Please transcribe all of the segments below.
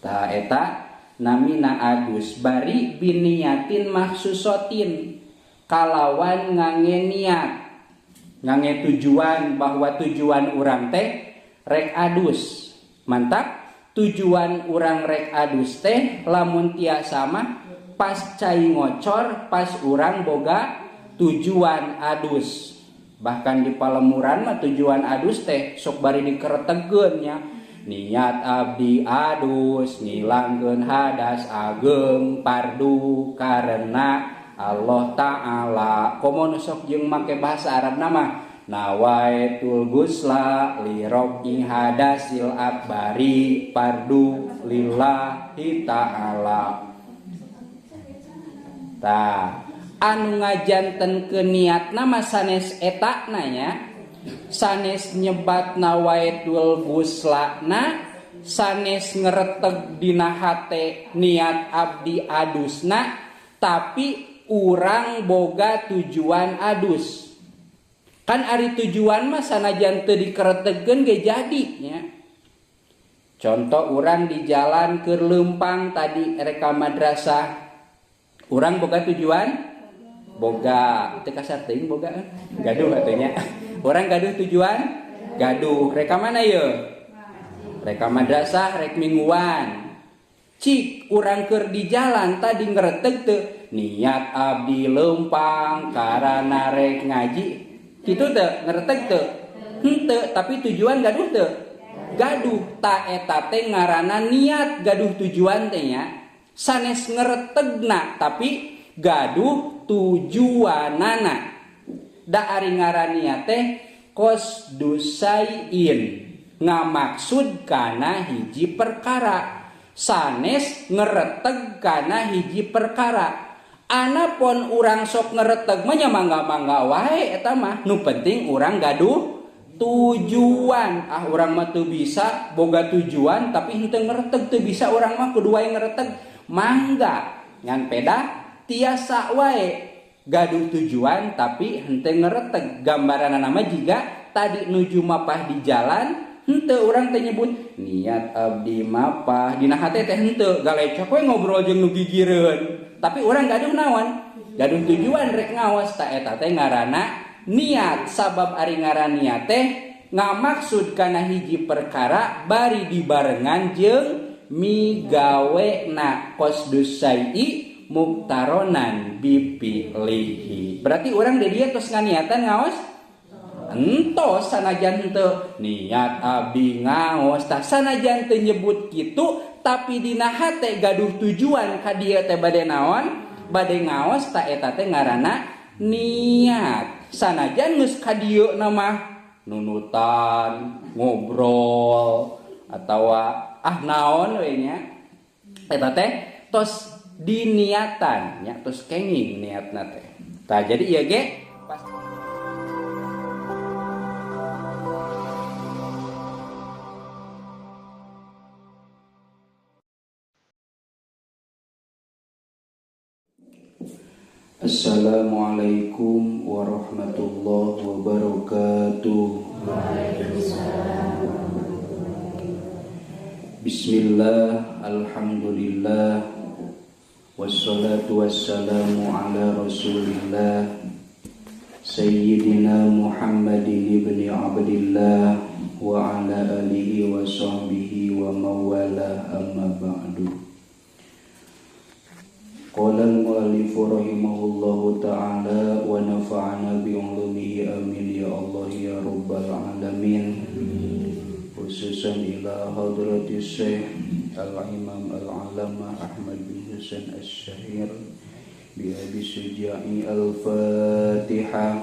Tah eta namina adus bari biniatin maksusotin kalawan ngange niat ngange tujuan bahwa tujuan urang teh rek adus. Mantap tujuan urang rek adus teh lamun tiasa mah pas cai ngocor pas urang boga tujuan adus. Bahkan di palemuran mah tujuan adus teh sok bari dikeretegeun nya. Niat abdi adus ngilangkeun hadas ageng pardu karena Allah Ta'ala. Komo nu sok jeung make bahasa Arab nama nawaitul gusla li rafi hadasil akbari pardu lillahi ta'ala. Tah anu ngajantenkeun niatna mah sanes etana nya, sanes nyebat nawaitul guslana, sanes ngereteg dina hate niat abdi adusna, tapi urang boga tujuan adus. Kan ari tujuan mah sanajan teu dikeretegkeun ge jadi nya. Contoh urang di jalan keur leumpang tadi rek ka madrasah, urang boga tujuan? Boga. Teu kasar teuing boga gaduh atuh nya. Urang gaduh tujuan? Gaduh. Rek ka mana ye? Rek ka madrasah, rek mingguan. Cik urang keur di jalan tadi ngereteg teu niat abdi leumpang karana rek ngaji. Kitu teu ngereteg teu? Henteu, tapi tujuan gaduh teu? Gaduh. Ta eta teh ngaranna niat gaduh tujuan teh nya. Sanes ngeretegna tapi gaduh tujuanana. Da ari ngaran niat teh qasdu sayin, ngamaksud kana hiji perkara, sanes ngereteg kana hiji perkara. Anapun urang sok ngereteg mah nya mangga-mangga wae eta mah, nu penting urang gaduh tujuan. Ah urang mah teu bisa boga tujuan tapi henteu ngereteg, teu bisa urang mah kudu wae ngereteg, mangga ngan pedah tiasa wae gaduh tujuan tapi henteu ngereteg. Gambaranna mah jiga tadi nuju mapah di jalan, henteu urang teh nyebut niat abdi mapah dina hate teh henteu, galecok we ngobrol jeung nu gigireun, tapi urang gaduh naon? Gaduh tujuan rek ngaos. Ta eta teh ngaranna niat. Sabab ari ngaran niat teh ngamaksud kana hiji perkara bari dibarengan jeung migawena qasdus syai'i muktaronan bipi'lihi. Berarti urang di dieu tos nganiatan ngaos? Entos sanajan henteu niat abdi ngaos. Tah sanajan teu nyebut kitu tapi dina hate gaduh tujuan ka dieu teh bade naon? Bade ngaos. Ta eta teh ngaranna niat. Sanajan geus ka dieu na mah nunutan, ngobrol atawa ah naon we nya, eta teh tos diniatan nya, tos kenging niatna teh. Tah jadi ieu ge pas Assalamualaikum warahmatullahi wabarakatuh. Waalaikumsalam. Bismillah, alhamdulillah, wassalatu wassalamu ala rasulillah Sayyidina Muhammadin ibni Abdillah wa ala alihi wa sahbihi wa mawala, amma ba'du. Qala al-mu'allif rahimahullahu ta'ala wa nafa'ana bi'ulumihi amin ya Allah ya rabbal alamin. Khususan ila hadratis Syekh Al-Imam Al-Allamah Ahmad bin Husain Asy-Syahir bi Abi Suja'i. Al-Fatihah.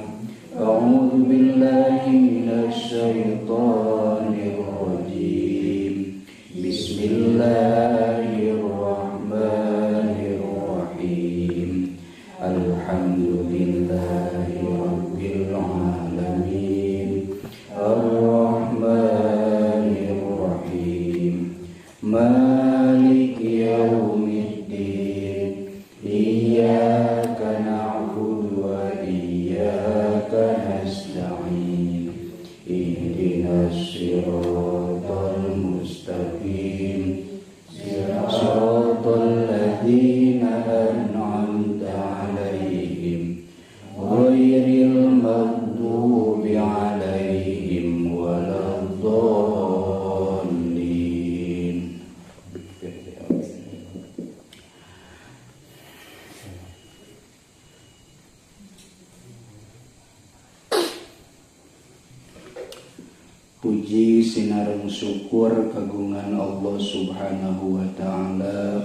A'udzu billahi minasy syaithanir rajim. Bismillahirrahmanirrahim. Alhamdulillahi rabbil alamin. Arrahmanir rahim. Maliki yaumiddin. Iyyaka na'budu wa iyyaka nasta'in. Ihdinas siratal mustaqim. ladzina an'amta 'alaihim ghairil maghdubi 'alaihim waladdallin. Puji sinareng syukur kagungan Allah Subhanahu wa ta'ala.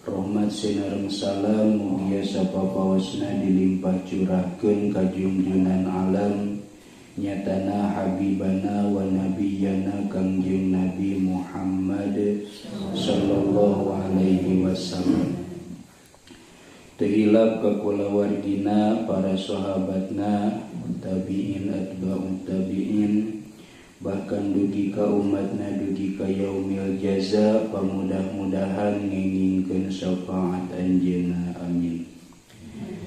Rahmat sinareng salam mugia sapapaosna dilimpah curahkeun ka junjunan alam nyatana habibana wa nabiyana Kangjeng Nabi Muhammad sallallahu alaihi wasallam. Teu hilap ka kulawargina, para sahabatna, tabi'in atba'ut tabi'in, bahkan dugi ka umatna dugi ka yaumil jaza, pamudah-mudahan ngengingkeun syafaat anjeunna, amin.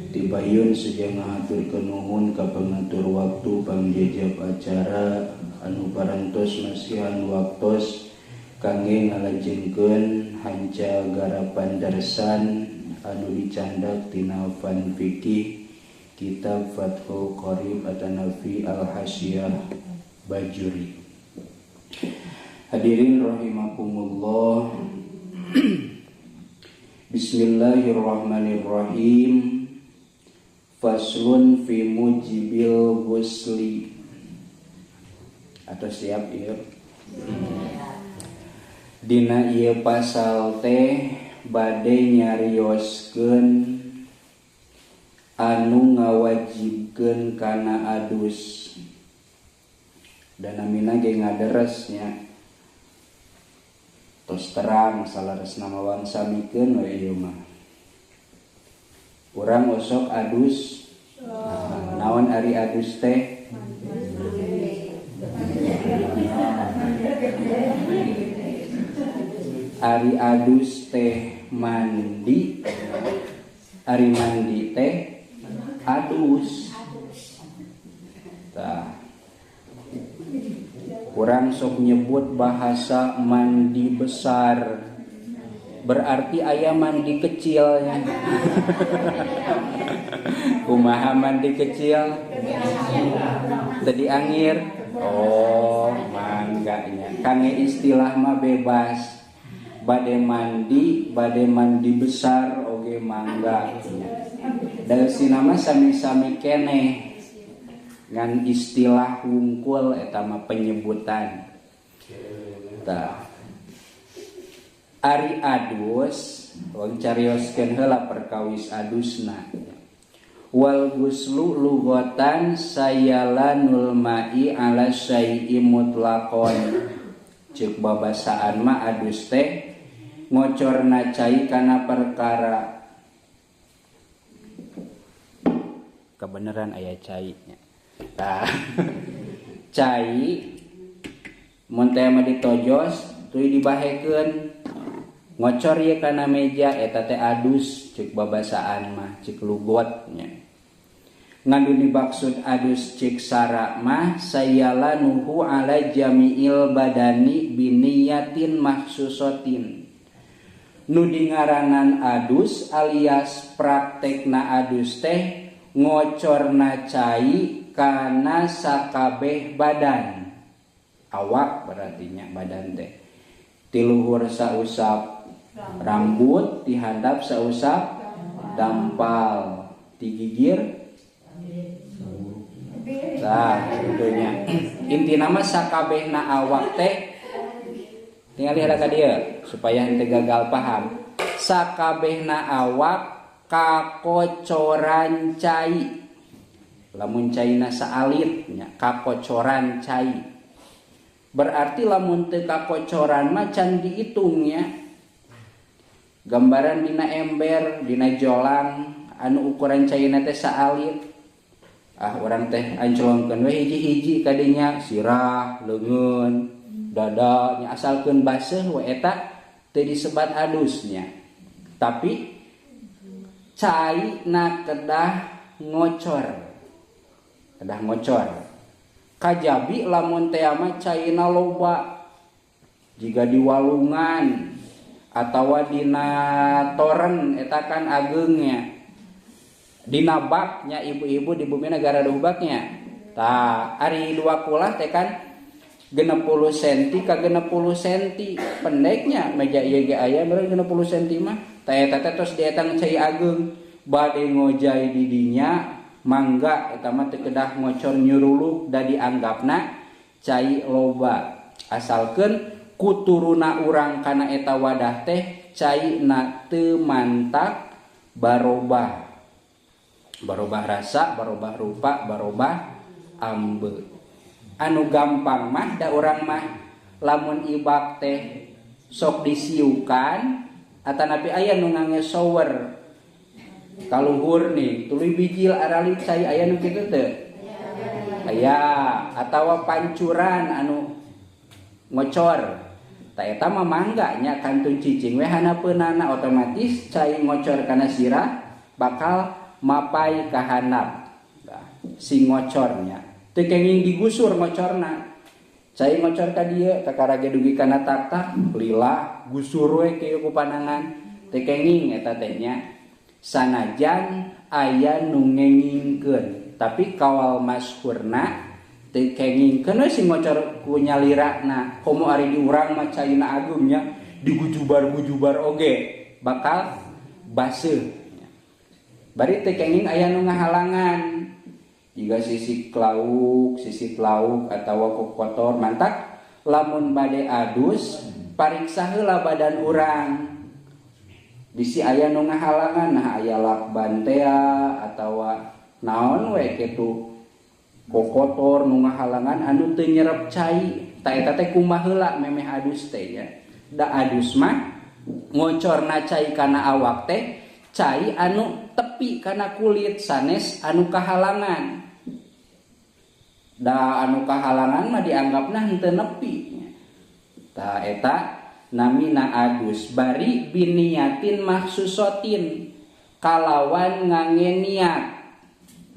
Tibayun seja ngahaturkeun nuhun ka pangatur waktu pangjejap acara anu parantos masihan waktos kangge ngalajengkeun hanca garapan darsan anu dicandak tina fan fikih kitab Fathul Qarib Atanafi Al-Hasyiyah Bajuri. Hadirin rahimakumullah. Bismillahirrahmanirrahim. Faslun fi mujibil ghusli. Atau siap ieu? Dina ieu pasal teh bade nyarioskeun anu ngawajibkeun kana adus. Dan namina ge ngaderesnya tos terang salaresna mah wangsamikeun we ieu mah. Urang osok adus. Naon ari adus teh? Ari adus teh mandi. Ari mandi teh adus. Tah. Kurang sok nyebut bahasa mandi besar, berarti ayam mandi kecil ya. Kumaha mandi kecil? Tadi angir. Oh, mangganya. Kangge istilah mah bebas. Bade mandi besar oge mangga. Da sinama sami-sami keneh. Ngan istilah wungkul eta mah penyebutan. Tah. Ari adus, wong carioskeun heula perkawis adusna. Wal ghuslu lughatan sayalanul ma'i ala syai'i mutlaqon. Ceuk babasaan mah adus teh ngocorna cai kana perkara. Kebenaran aya cai nya. Tah. Cai mun teh mah ditojos tuluy dibahekeun ngocor ye kana meja eta teh adus ceuk babasaan mah ceuk lugot nya. Ngan nu dimaksud adus ceuk sara mah sayalanuhu ala jami'il badani biniyatin mahsusatin. Nu dingaranan adus alias praktekna adus teh ngocorna cai kana sakabeh badan. Awak berartinya badan teh. Ti luhur sausap rambut, ti handap sausap dampal, ti gigir. Tah, tentunya. Intina mah sakabehna awak teh tinggal lihat ka dieu supaya henteu gagal paham. Sakabehna awak kakocoran cai. Lamun caina saalit nya kakocoran cai. Berarti lamun teu kakocoran mah can diitungnya. Gambaran dina ember, dina jolang anu ukuran caina teh saalit. Ah urang teh anclongkeun we hiji-hiji kadinya sirah, leungeun, dada nya asalkeun baseuh we eta teu disebat adusnya. Tapi cai na kedah ngocor. Kedah ngocor. Kajabi lamun teh mah caina loba. Jiga di walungan atawa dina toren eta kan ageungnya dina baknya ibu-ibu di bumi negara baknya tah ari dua kulah teh kan 60 cm ka 60 cm pendeknya meja ieu ge aya meureun 60 cm mah tah eta teh tos dietang cai ageung bade ngojay di dinya mangga eta mah teu kedah ngocor nyuruluk da dianggapna cai loba asalkeun kuturuna urang kana eta wadah teh caina teu mantak barobah barobah rasa barobah rupa barobah ambe anu gampang mah da urang mah lamun ibak teh sok disiukan atanapi aya nu ngange shower kaluhur nih tuluy bijil arali cai aya nu kitu teu aya atawa pancuran anu ngocor ta eta mah mangga nya kantun cicing we hanapeunana otomatis cai ngocor kana sirah bakal mapai ka handap si ngocornya teu kenging digusur ngocorna cai ngocor ka dieu kakara ge dugi kana taktak lila gusur we kieu ku panangan teu kenging eta teh nya sanajan aya nu ngengingkeun tapi kawal masyhurna teu kengingkeun we si ngocor ku nyalirana komo ari di urang mah caina ageungnya digujubar-gujubar oge bakal baseuh bari teu kenging aya nu ngahalangan jika sisik lauk atawa kotor mantak lamun bade adus pariksa heula badan urang bisi aya nu ngahalangan nah aya lakban tea atawa naon we kitu kokotor nu ngahalangan anu teu nyerep cai ta eta teh kumaha heula memeh adus teh ya da adus mah ngocorna cai kana awak teh cai anu tepi kana kulit sanes anu kahalangan da anu kahalangan mah dianggapna henteu nepi ta eta namina adus bari biniatin maksusotin kalawan ngange niat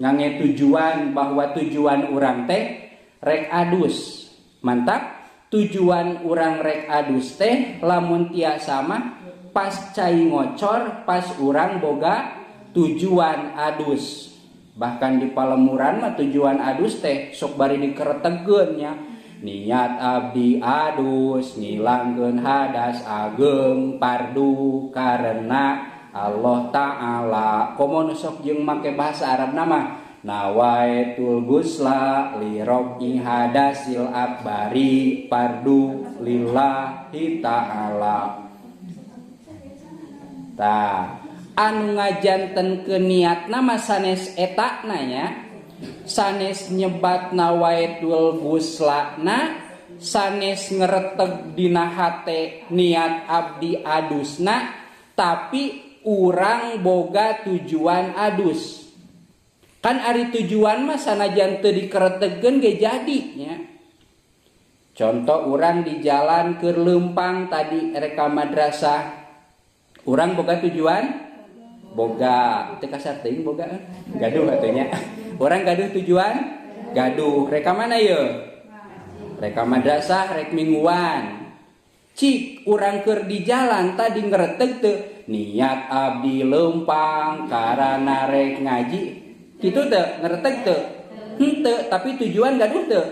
ngange tujuan bahwa tujuan urang teh rek adus mantap tujuan urang rek adus teh lamun tiasa mah pas cai ngocor pas urang boga tujuan adus bahkan di palemuran mah tujuan adus teh sok bari dikeretegeun nya niat abdi adus ngilangkeun hadas ageng pardu karena Allah Ta'ala komo nu sok jeung make bahasa Arab nama nawaitul gusla li rafi hadasil akbari pardu lillahi ta'ala tah anu ngajantenkeun niatna mah sanes etana nya sanes nyebat nawaitul guslana sanes ngereteg dina hate niat abdi adusna tapi urang boga tujuan adus kan ari tujuan mah sanajan teu dikeretegkeun ge jadi nya contoh urang di jalan keur leumpang tadi rek ka madrasah urang boga tujuan boga teu kasar teuing boga gaduh atuh nya urang gaduh tujuan gaduh rek ka mana ye rek ka madrasah rek mingguan cik urang keur di jalan tadi ngereteg teu niat abdi leumpang karana rek ngaji kitu teu ngereteg teu henteu tapi tujuan gaduh teu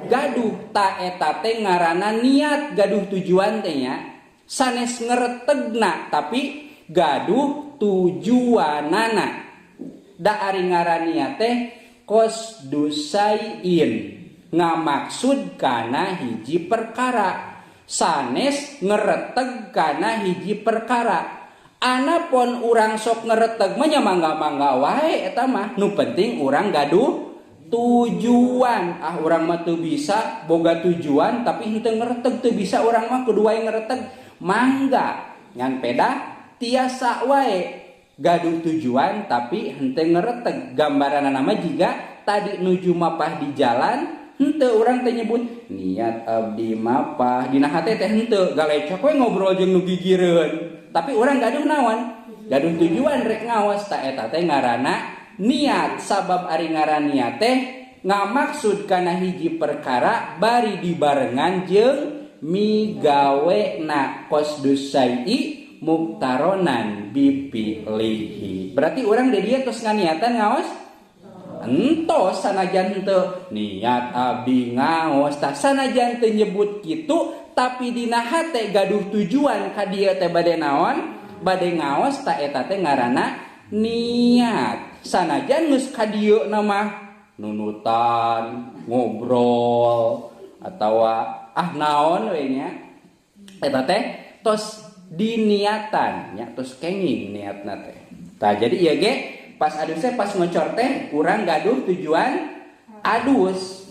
gaduh ta eta teh ngaranna niat gaduh tujuan teh nya sanes ngeretegna tapi gaduh tujuanana da ari ngaran niat teh qasdusain ngamaksud kana hiji perkara sanes ngereteg kana hiji perkara anapun urang sok ngereteg mah nya mangga-mangga wae eta mah nu penting urang gaduh tujuan ah urang mah teu bisa boga tujuan tapi henteu ngereteg teu bisa urang mah kudu wae ngereteg mangga ngan peda tiasa wae gaduh tujuan tapi henteu ngereteg gambaranna mah jiga tadi nuju mapah di jalan henteu urang teh nyebut niat abdi mapah dina hate teh henteu galecok we ngobrol jeung nu gigireun tapi urang gaduh naon gaduh tujuan rek ngawas ta eta teh ngaranna niat sabab ari ngaran niat teh ngamaksud kana hiji perkara bari dibarengan jeung Migawe na qasdus syai'i muktaronan bifi'lihi. Berarti urang di dieu tos nganiatan ngaos? Entos sanajan teu niat abdi ngaos tah sanajan teu nyebut kitu tapi dina hate gaduh tujuan ka dieu teh bade naon? Bade ngaos tah eta teh ngaranna niat. Sanajan geus ka dieu na mah nunutan, ngobrol atawa ah naon we nya. Eta teh tos diniatan nya, tos kenging niatna teh. Tah jadi ieu ge pas adus teh pas ngocor teh urang gaduh tujuan adus.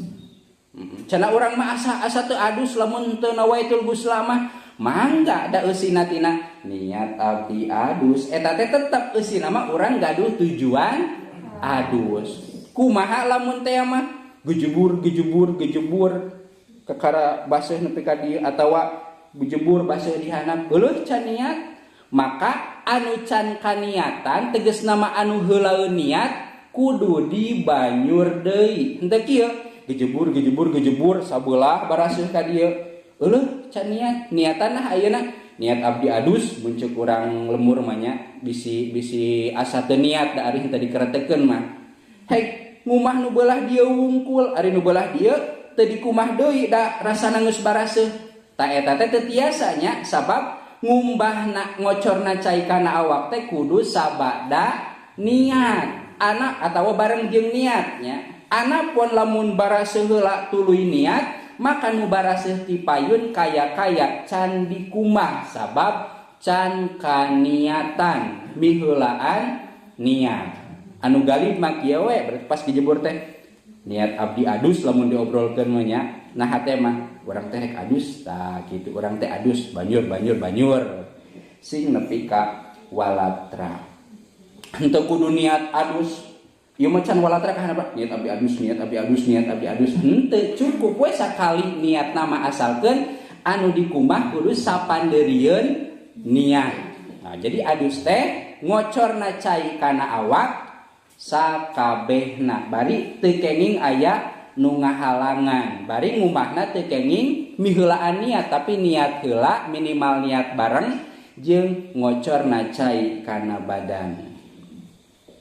Cenah urang mah asa teu adus lamun teu nawaitul ghusla mah mangga da eusina tina niat abdi adus. Eta teh tetep eusina mah urang gaduh tujuan adus. Kumaha lamun teh mah gejebur gejebur gejebur kakara baseuh nepi ka dieu atawa gejebur baseuh di handap geuleuh can niat. Maka anu can kaniatan tegasna mah anu heulaeun niat kudu dibanyur deui. Henteu kieu gejebur gejebur gejebur sabelah baraseuh ka dieu euleuh can niat. Niatan nah ayeuna niat abdi adus mun ceuk urang lemur mah nya bisi bisi asa teu niat da ari henteu dikeretekeun mah. Hei ngumah nu beulah dieu wungkul ari nu beulah dieu teu dikumah deui da rasana geus baraseuh. Ta eta teh teu tiasa nya sabab ngumbahna ngocorna cai kana awak teh kudu sabada niat anak atawa bareng jeung niatnya. Anapun lamun baraseuh heula tuluy niat maka nu baraseuh ti payun kaya-kaya can dikumah sabab can kaniatan miheulaan niat. Anu galib mah kieu we berarti pas dijebur teh niat abdi adus lamun diobrolkeun mah nya. Nah hate mah urang teh rek adus tah kitu urang teh adus banyur banyur banyur sing nepi ka walatra. Henteu kudu niat adus ieu mah can walatra ka handap niat abdi adus niat abdi adus niat abdi adus henteu cukup we sakali niat nama asalkeun anu dikumah kudu sapandeurieun niat. Nah, jadi adus teh ngocorna cai kana awak sakabehna bari teu kenging aya nu ngahalangan bari ngumahna teu kenging miheulaan niat tapi niat heula minimal niat bareng jeung ngocorna cai kana badan.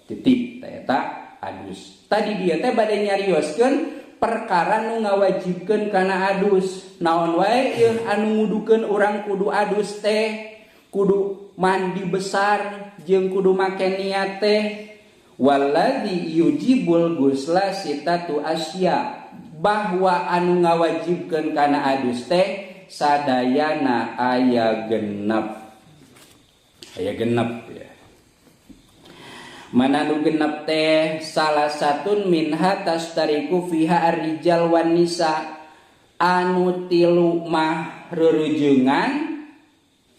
Titik teh eta adus. Tadi dia teh bade nyarioskeun perkara nu ngawajibkeun kana adus. Naon wae ieu anu ngudukeun urang kudu adus teh, kudu mandi besar jeung kudu make niat teh. Walladzi yujibul ghusla sitatu asya, bahwa anu ngawajibkeun kana adus teh sadayana aya genep. Aya genep ya. Mana nu genep teh salah satun minha tastariku fiha ar-rijal wan nisa, anu tilu mah reureungan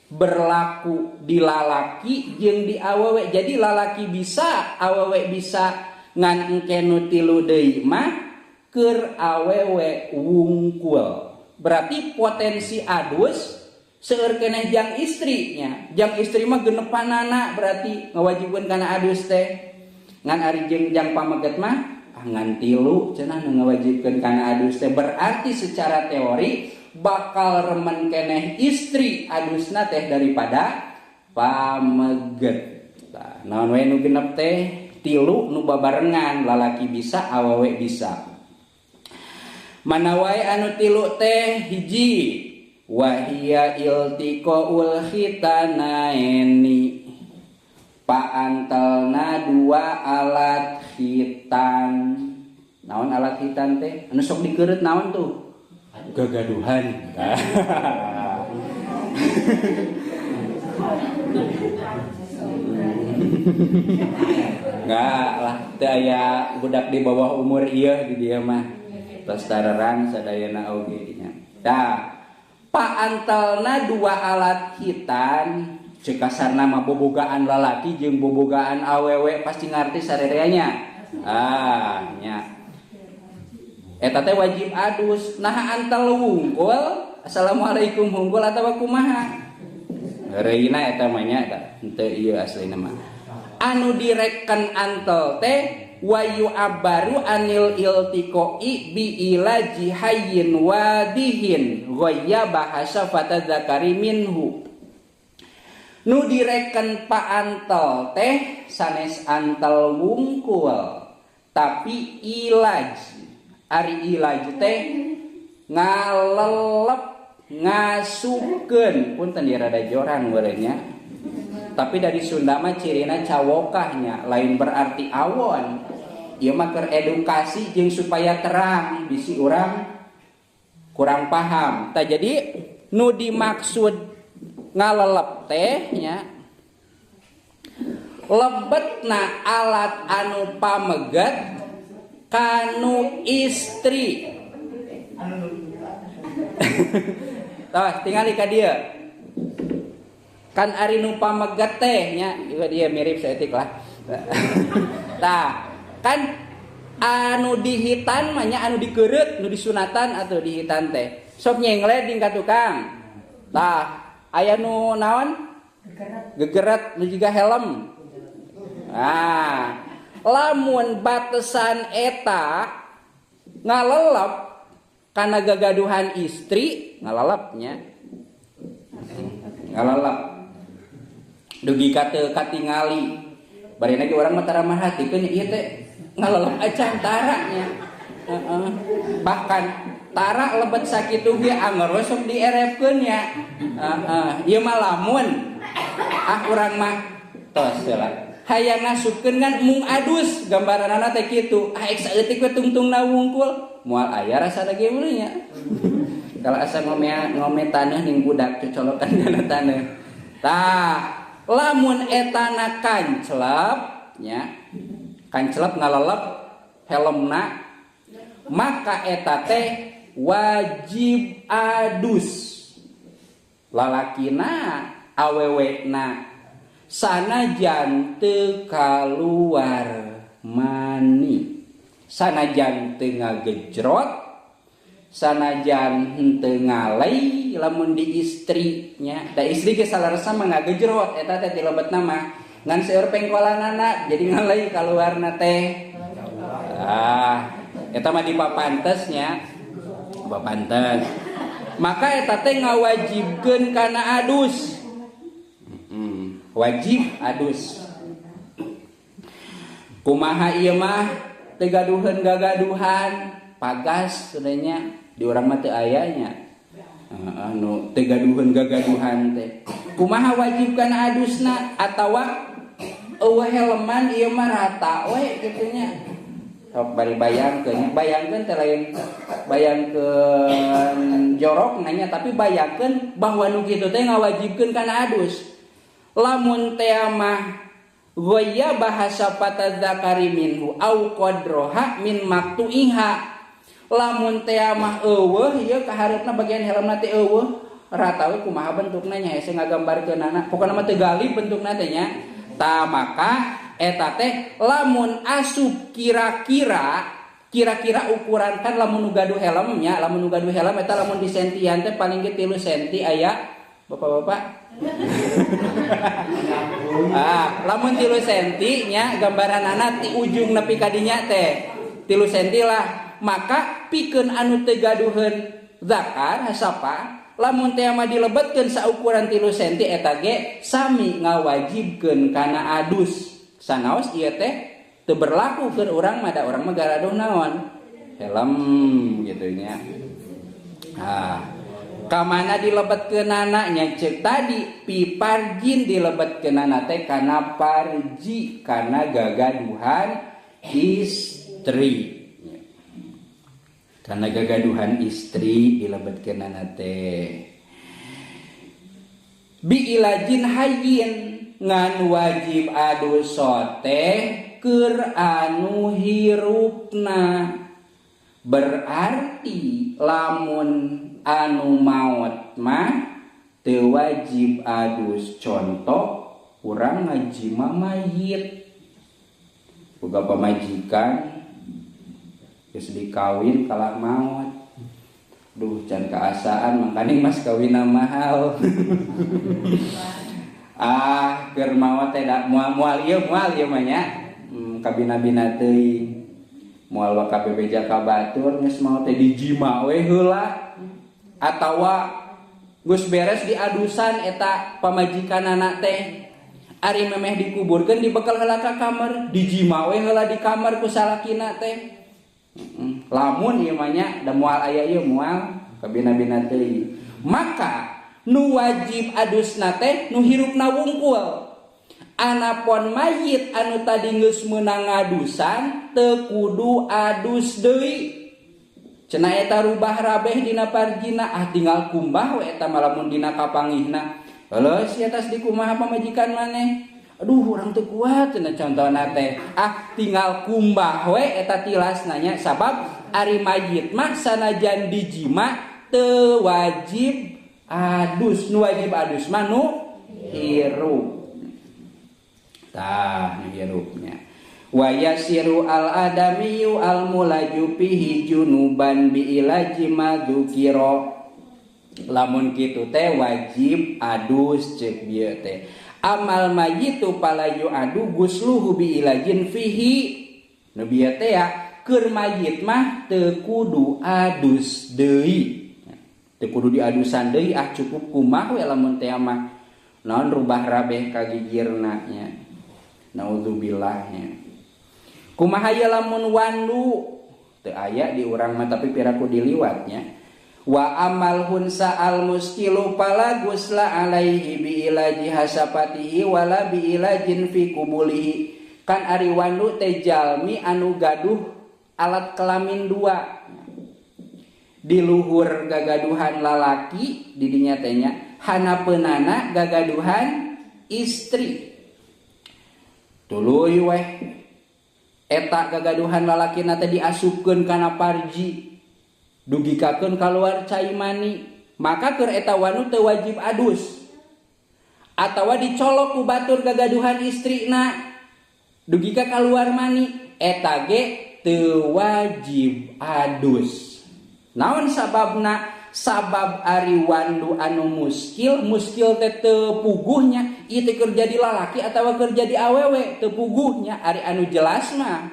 berlaku di lalaki jeung di awewe. Jadi lalaki bisa awewe bisa ngan engke nu tilu deui mah keur awewe wungkul. Berarti potensi adus seueur keneh jang istrinya. Jang istri mah genepanana berarti ngawajibkeun kana adus teh. Ngan ari jeung jang pameget mah ah ngan tilu cenah nu ngawajibkeun kana adus teh. Berarti secara teori bakal remen keneh istri adusna teh daripada pameget. Tah, naon we nu genep teh tilu nu babarengan lalaki bisa awewe bisa. Mana wae anu tilu teh hiji wahia iltiqaul khitanaini, paantelna dua alat khitan. Naon alat khitan teh? Anu sok dikeureut naon tuh? Gagaduhan. Enggak lah, teu aya budak di bawah umur ieu di dieu mah. Tos tarerang sadayana oge nya. Tah, paantelna dua alat khitan, ceuk kasarna mah bobogaan lalaki jeung bobogaan awewe pasti ngarti sarereanya. Ah, nya. Eta teh wajib adus. Nah antel wungkul, assalamualaikum wungkul atawa kumaha? Reuna eta mah nya henteu ieu aslina mah. Anu direken antel teh Wa yu'abbaru anil iltiqai bi ilaji hayyin wadihin ghayyaba hasafata zakari minhu. Nu direken paantel teh sanes antel wungkul tapi ilaj. Ari ilaj teh ngalelep ngasupkeun, punten ieu rada jorang nya. Tapi dari Sunda mah cirina cawokahnya lain berarti awon. Ieu mah keur edukasi jeung supaya terang bisi urang kurang paham. Tah jadi nu dimaksud ngalelep teh nya lebetna alat anu pameget kanu istri. Tah tingali ka dieu. Kan ari nu pameget teh nya juga dia mirip saeutik lah. Tah kan anu dihitan mah nya anu dikeureut nu disunatan atau dihitan teh. Sok nyengle ding ka tukang. Tah aya nu naon? Gegeret nu jiga helm. Nah, lamun batesan eta ngalelep kana gagaduhan istri, ngalelepnya. Ngalelep. Dugi ka teu katingali. Bari lagi urang mah tara merhatikeun ieu teh ngalelep acan tara nya. Heeh. Bahkan tara lebet sakitu ge anger we sok dierepkeun nya. Heeh, ieu mah lamun ah urang mah tos lah. Hayang ngasupkeun kan mung adus gambaranana teh kitu. Ah ek saeutik we tungtungna wungkul, moal aya rasana ge meuleuh nya. Kalau asa ngome taneuh ning budak cocolokan kana taneuh. Tah, lamun etana kanclep nya, kanclep ngalelep helmna, maka eta teh wajib adus. Lalakina awewena sanajan teu kaluar mani, sanajan teu ngagejrot, sanajan henteu ngalei lamun di istri nya. Da istri ge salaresa mah ngagejrot eta teh dilebetna mah ngan seueur pengkolanana jadi ngalei kaluarna teh. Ah, eta mah dipapantes nya. Papantes. Maka eta teh ngawajibkeun kana adus. Wajib adus. Kumaha ieu mah teu gaduheun gagaduhan, pagas sebenarnya di urang mah teu aya nya. Heeh, nu teu gaduheun gagaduhan teh. Kumaha wajib kana adusna atawa eueuh helman ieu mah rata we kitu nya. Sok bari bayangkeun, bayangkeun teh lain bayangkeun jorok nanya tapi bayangkeun bahwa nu kitu teh ngawajibkeun kana adus. Lamun teh mah ghayya bahasa patadzakari minhu au qadroha min maktuiha. Lamun teh mah eueuh ieu kahareupna bagian helmna teh eueuh rata we kumaha bentukna nya hese ngagambarkeunana. Pokona mah teu galih bentukna teh nya. Tah maka eta teh lamun asup kira-kira kira-kira ukuran kan lamun nu gaduh helmnya, lamun nu gaduh helm eta lamun di sentian teh paling ge 3 senti aya bapak-bapak. Ah, lamun 3 senti nya gambaranana ti ujung nepi ka dinya teh 3 senti lah. Maka pikeun anu teu gaduheun zakar hasapa lamun teh mah dilebetkeun saukuran 3 senti eta ge sami ngawajibkeun kana adus. Sanaos ieu teh teu berlaku keur urang mah da urang mah garaduh naon helm gitu nya. Ah, kamana dilebetkeunana nya ceuk tadi piparjin dilebetkeunana teh kana parji kana gagaduhan istri. Karena gagaduhan istri dilebetkeunana teh bi ilajin hayyin ngan wajib adus teh keur anu hirupna. Berarti lamun anu maot mah teu wajib adus. Contoh urang ngajima mayit boga pamajikan geus dikawin kalah maot. Duh can kaasaan mangkaning mas kawinna mahal. Ah keur maot teh da moal ieu mah nya. Kabina-bina teuing. Moal waka bebeja ka batur geus maot teh dijima we heula. Atawa geus beres diadusan eta pamajikanana teh. Ari memeh dikuburkeun dibekal heula ka kamar, dijima we heula di kamar ku salakina teh. Lamun ieu mah nya da moal aya ieu moal kabina-bina teuing. Maka nu wajib adusna teh nu hirupna wungkul. Anapon mayit anu tadi geus meunang ngadusan teu kudu adus deui. Cenah eta rubah rabeh dina parjina, ah tinggal kumbah we eta mah lamun dina kapangihna. Heuh sia tas dikumaha pamajikan maneh. Aduh urang teu kuat cenah contona teh. Ah tinggal kumbah we eta tilasna nya sabab ari mayit mah sanajan dijima teu wajib adus, nu wajib adus mah nu hirup. Tah nu hirupnya. Wa yasiru al adamiyu al mulaju fihi junuban bi ilaji madzukira. Lamun kitu teh wajib adus ceuk bieu teh. Amal mayitu palayu adu gusluhu bi ilajin fihi. Nu bieu teh ya keur mayit mah teu kudu adus deui. Teu kudu diadusan deui, ah cukup kumaha we lamun teh mah. Naon rubah rabeh ka gigirna nya. Naudzubillah nya. Kumaha ye lamun wandu teu aya di urang mah tapi piraku diliwatnya. Wa amal hunsa al muskilu fala gusla alaihi bi ilaji hasapatihi wala bi ilajin fi kubulihi. Kan ari wandu teh jalmi anu gaduh alat kelamin dua. Di luhur gagaduhan lalaki di dinya teh nya, hanapeunana gagaduhan istri. Tuluy weh eta gagaduhan lalakina teh diasupkeun kana parji. Dugikakeun kaluar cai mani, maka keur eta wanu teu wajib adus. Atawa dicolok ku batur gagaduhan istrina, dugika kaluar mani, eta ge teu wajib adus. Naon sababna? Sabab ari wandu anu muskil, muskil teh teu puguhnya, ieu teh keur jadi lalaki atawa keur jadi awewe, teu puguhnya ari anu jelas mah.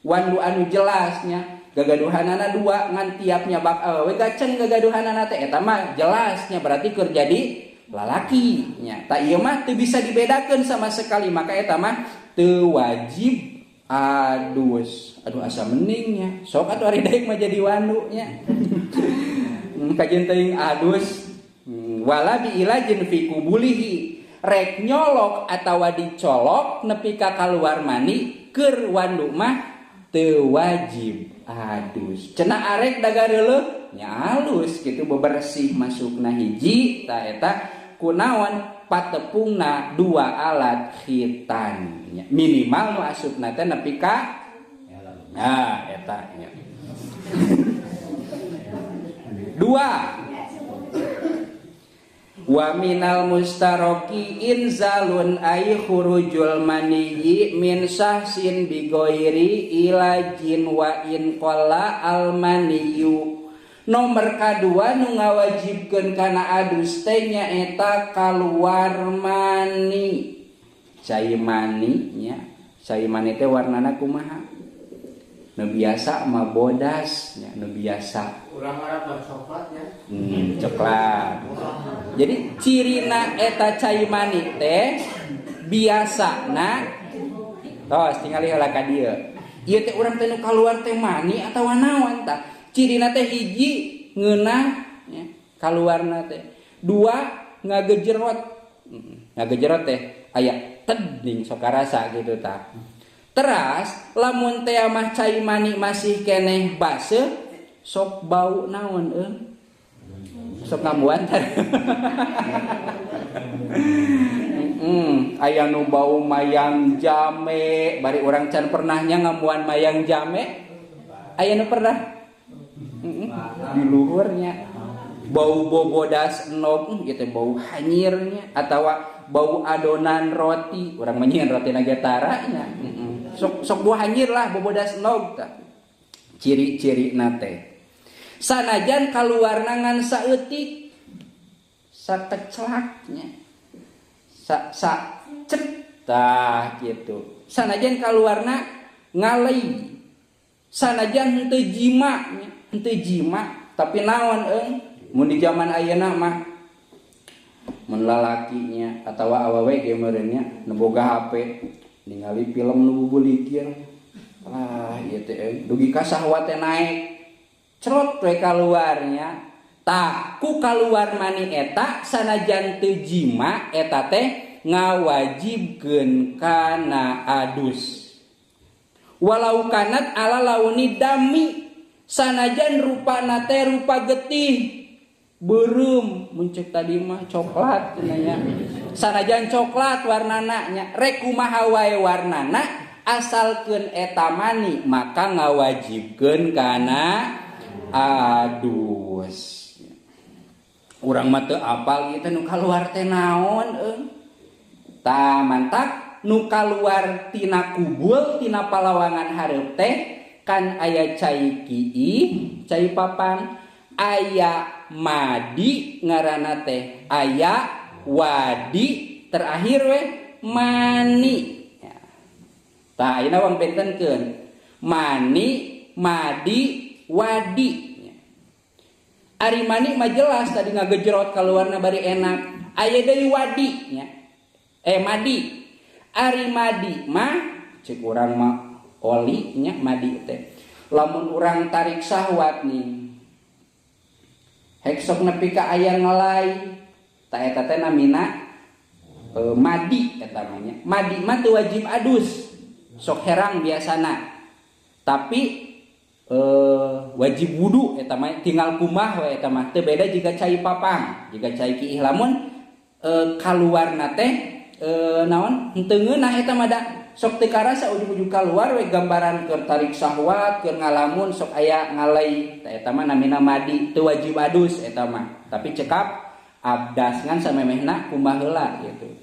Wandu anu jelasnya gagaduhanana dua ngan tiap nyabak awewe gaceng gagaduhanana teh eta mah jelasnya berarti keur jadi lalaki nya. Ta ieu mah teu bisa dibedakeun sama sekali, maka eta mah teu wajib adus. Aduh asa mending nya. Sok atuh ari daek mah jadi wandu nya. Kajeun teuing adus. Wala bi ilajin fi kubulihi. Rek nyolok atawa dicolok nepi ka kaluar mani keur wandu mah teu wajib adus. Cenah arek dagareuleuh nya alus kitu bebersih masukna hiji ta eta kunaon patepungna dua alat khitan nya. Minimal nu asupna teh nepi ka nah eta nya. Dua. Wa minal mustaroki inzalun ay khurujul maniyyi min sahsin bi ghairi ilajin wa in qalla al maniyyu. Nomor kadua nu ngawajibkeun kana adus teh nyaeta kaluar mani. Cai mani nya, cai mani teh warnana kumaha? Nu biasa mah bodas nya, nu biasa. Urang Arab mah coklat nya. Coklat. Jadi cirina eta cai mani teh biasana tos tingali heula ka dieu. Ieu teh urang teh nu kaluar teh mani atawa naon tah? Cirina teh hiji ngeunah nya, kaluarna teh. Dua ngagejerot. Ngagejerot teh aya teding sok karasa gitu tah. Teras lamun teh mah cai mani masih keneh baseuh sok bau naon euy? Sok ngambuan teh. Aya nu bau mayang jame, bari urang can pernahnya ngambuan mayang jame. Aya nu pernah? Di luhurnya. Bau bobodas enog gitu, bau hanyirnya atawa bau adonan roti, urang mah nyieun roti na ge tara nya. Sok bau hanyir lah bobodas enog tah. Ciri-cirina teh. Sanajan kaluarna ngan saeutik sakeclaknya. Sa cet tah gitu. Sanajan kaluarna Ngalai sanajan henteu jima nya, henteu jima tapi naon eung mun di zaman ayeuna mah mun lalakinya atawa awewe ge meureun nya nu boga HP ningali film nu bubulikir lah ieu teh euy dugi ka sahwat teh naek cerot we kaluarnya. Tah ku kaluar mani eta sanajan teu jima eta teh ngawajibkeun kana adus. Walau kanat ala launi dami sanajan rupana teh rupa getih beureum mun ceuk tadi mah coklat cenah nya. Sanajan coklat warnana nya rek kumaha wae warnana asalkeun eta mani maka ngawajibkeun kana adus. Urang mah teu apal ieu teh nu kaluar teh naon eung. Tah mantak nu kaluar tina kubul tina palawangan hareup teh kan aya cai kiih, cai papang, aya madi ngaranna teh, aya wadi, terakhir we mani. Tah ayeuna wang bentenkeun mani, madi, wadi. Ari mani mah jelas tadi ngagejrot kaluarna bari enak. Aya deui wadi nya. Madi. Ari madi mah cek urang mah oli nya madi teh. Lamun urang tarik syahwat nih. Hek sok nepi ka aya ngelai. Ta eta teh namina madi eta mah nya. Madi mah teu wajib adus. Sok herang biasana. Tapi wajib wudu eta mah tinggal kumah we eta mah teu beda jiga cai papang, jiga cai kiih lamun kaluarna teh naon henteu ngeunah eta mah da sok teu karasa ujug-ujug kaluar we gambaran keur tarik syahwat keur ngalamun sok aya ngalai ta eta mah namina madi teu wajib adus eta mah tapi cekap abdas ngan samemehna kumaha heula gitu.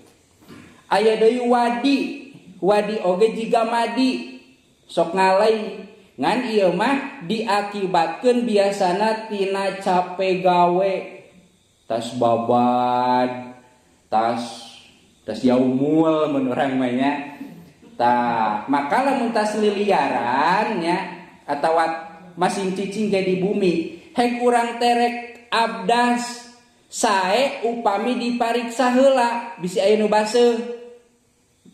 Aya deui wadi, wadi oge jiga madi sok ngalai ngan ieu mah diakibatkeun biasana tina cape gawe tas babad tas yaumul mun urang mah nya. Tah maka lamun tas liliaran nya atawa masing cicing ge di bumi hek urang terek abdas sae upami dipariksa heula bisi aya nu baseuh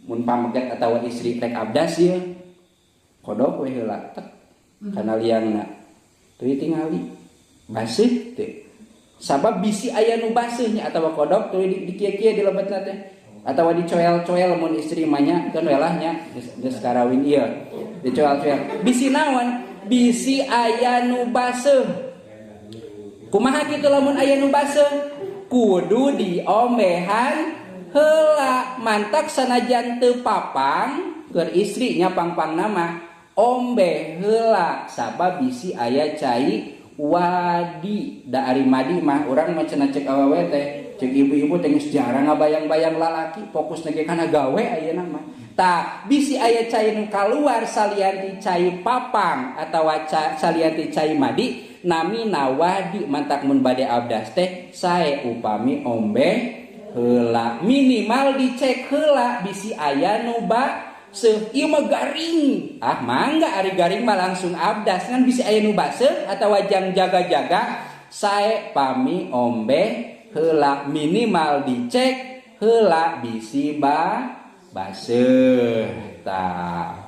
mun pameget atawa istri rek abdas ieu kodok we heula tek kana liangna teuing tingali baseuh teu sabab bisi aya nu baseuh nya atawa kodok teuing di kieu-kieu di lebetna teh atawa dicoel-coel mun istri mah nya keun we lah nya geus karawin ieu dicoel-coel bisi naon bisi aya nu baseuh kumaha kitu lamun aya nu baseuh kudu diombehan heula mantak sanajan teu papang keur istri nya pangpangna mah ombe heula sabab bisi aya cai wadi. Da ari madi mah urang mah cenah cek awewe teh cek ibu-ibu teh geus jarang ngabayang-bayang lalaki fokus ge kana gawe ayeuna mah. Tah bisi aya cai nu kaluar salian ti cai papang atawa salian ti cai madi namina wadi mantak mun bade abdas teh sae upami ombe heula minimal dicek heula bisi aya nu baseuh. Ieu mah garing ah mangga ari garing mah langsung abdas ngan bisi aya nu baseuh atawa jang jaga-jaga sae pami ombe heula minimal dicek heula bisi baseuh. Tah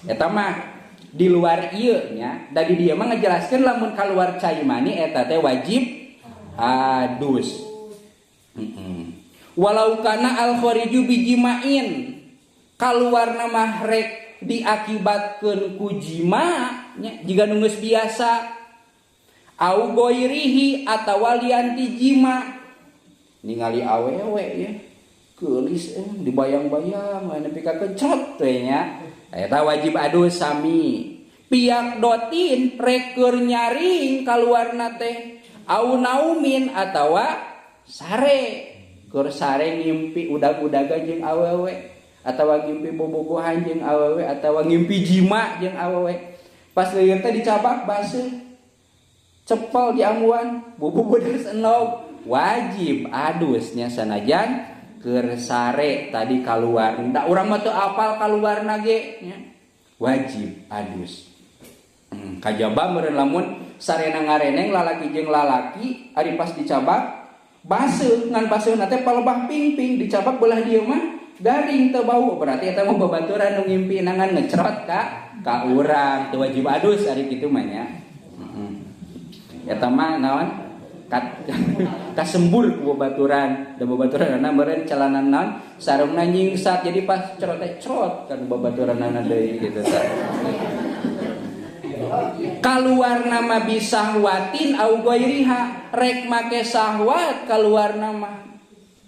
eta mah di luar ieu nya da di dieu mah ngajelaskeun lamun kaluar cai mani eta teh wajib adus. Walau kana al khariju bijimain kaluarna mah rek diakibatkeun ku jima nya jiga nu geus biasa au goirihi atawa lian ti jima ningali awewe ya geulis dibayang-bayang nepi ka kecot we nya eta wajib adus sami piak dotin rek keur nyaring kaluarna teh au naumin atawa sare keur sare ngimpi udag-udagan jeung awewe atawa ngimpi bobogohan jeung awewe atawa ngimpi jima jeung awewe pas leueur teh dicabak baseuh cepel di ambuan bubu-bubu enog wajib adusnya sanajan keur sare tadi kaluar da urang mah teu apal kaluarna ge nya. Wajib adus. Kajaba meureun lamun sarena ngareneng lalaki jeung lalaki ari pas dicabak baseuh ngan baseuhna teh palebah pingping dicabak belah dieu mah garing teu bau berarti eta mah babaturan nu ngimpi ngan ngecrot ka urang teu wajib adus ari kitu mah nya. Eta mah naon kasembur ku babaturan da babaturanna meureun celana naon sarungna nyingsat jadi pas cerot teh cerot kan babaturanna deui kitu tah. Kaluar nama bisahwatin au ghairiha rek make sahwat kaluar nama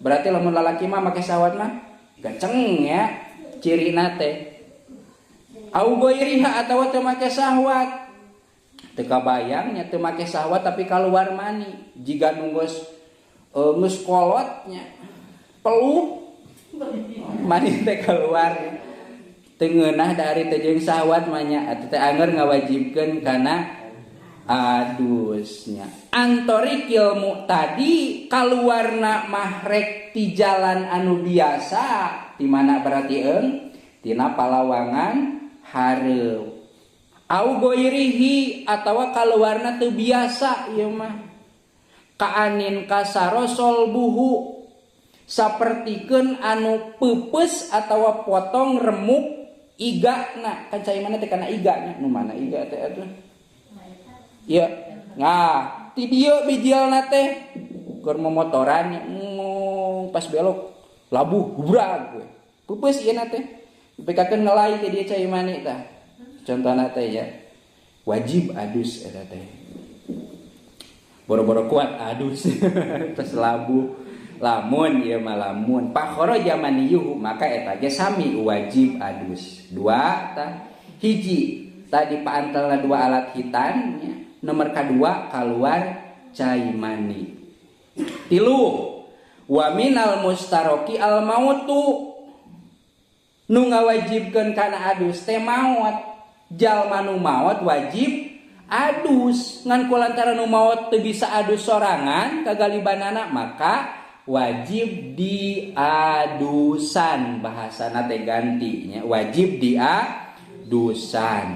berarti lamun lalaki mah make sahwat mah gaceng ya cirina teh au ghairiha atawa teu make sahwat teu kabayang nya teu make sahwat tapi kaluar mani jiga nu geus kolotnya peluh mani teh keluar teu ngeunah dari teh jeung sahwat mah nya atuh teh angger ngawajibkeun kana adusnya. Antorikil mu'tadi kaluarna mah rek ti jalan anu biasa di mana berarti eung tina palawangan hareup au ghairihi atawa kaluarna teu biasa ieu mah kaanin kasaro solbuhu sapertikeun anu peupeus atawa potong remuk igana kan cai mana teh kana igana nu mana iga teh atuh ieu nah ti dieu bijilna teh keur momotoran pas belok labuh gubrag we peupeus ieu na teh dipikakeun ngelai ke dieu cai mani tah contohna teh ya wajib adus eta teh boro-boro kuat adus pas labuh lamun ieu mah lamun pakhara maniyuhu maka eta ge sami wajib adus. Dua tah hiji tadi paantelna dua alat hitan nya nomor kadua kaluar cai mani. Tilu wa minal mustaroki al mautu nu ngawajibkeun kana adus teh maot jalma nu maot wajib adus ngan kulantaran nu maot teu bisa adus sorangan kagalibanana maka wajib diadusan bahasana teh ganti nya wajib diadusan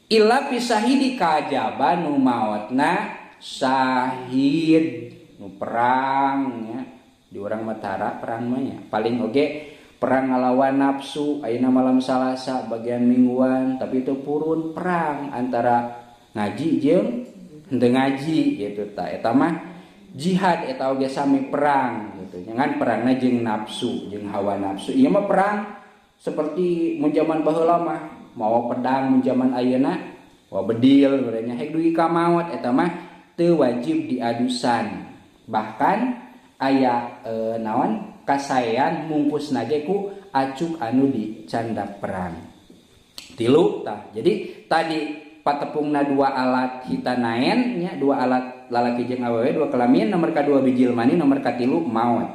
illa pisahidi kajaba nu maotna syahid nu perang nya di urang mah tara perang mah nya paling oge perang ngalawan nafsu ayeuna malam Salasa bagian mingguan tapi itu purun perang antara ngaji jeung henteu ngaji gitu ta eta mah jihad eta oge sami perang gitu ngan perangna jeung nafsu jeung hawa nafsu ieu mah perang seperti mun jaman baheula mah mawa pedang mun jaman ayeuna mawa bedil urangnya hek dugi ka maot eta mah teu wajib diadusan bahkan aya naon kasaean mungkusna ge ku acuk anu dicandak perang. Tilu tah jadi tadi patepungna dua alat hitanaen nya dua alat lalaki jeung awewe dua kelamin nomor kadua bijil mani nomor katilu maot.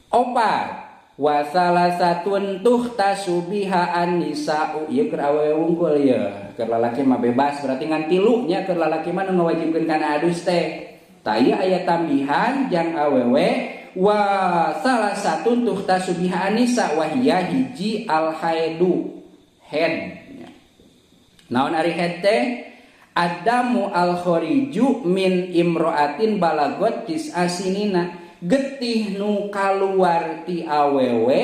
Opat wa salasatun tuhtasu biha an-nisa'u ieu keur awewe wungkul ieu keur lalaki mah bebas berarti ngan tilu nya keur lalaki mah nu ngawajibkeun kana adus teh. Tah ieu aya tambihan jang awewe wa salasatun tuhtasu biha an-nisa wa hiya hiji al-haidu head. Naon ari head teh adamu al-khariju min imro'atin balagot tis'asinina getih nu kaluar ti awewe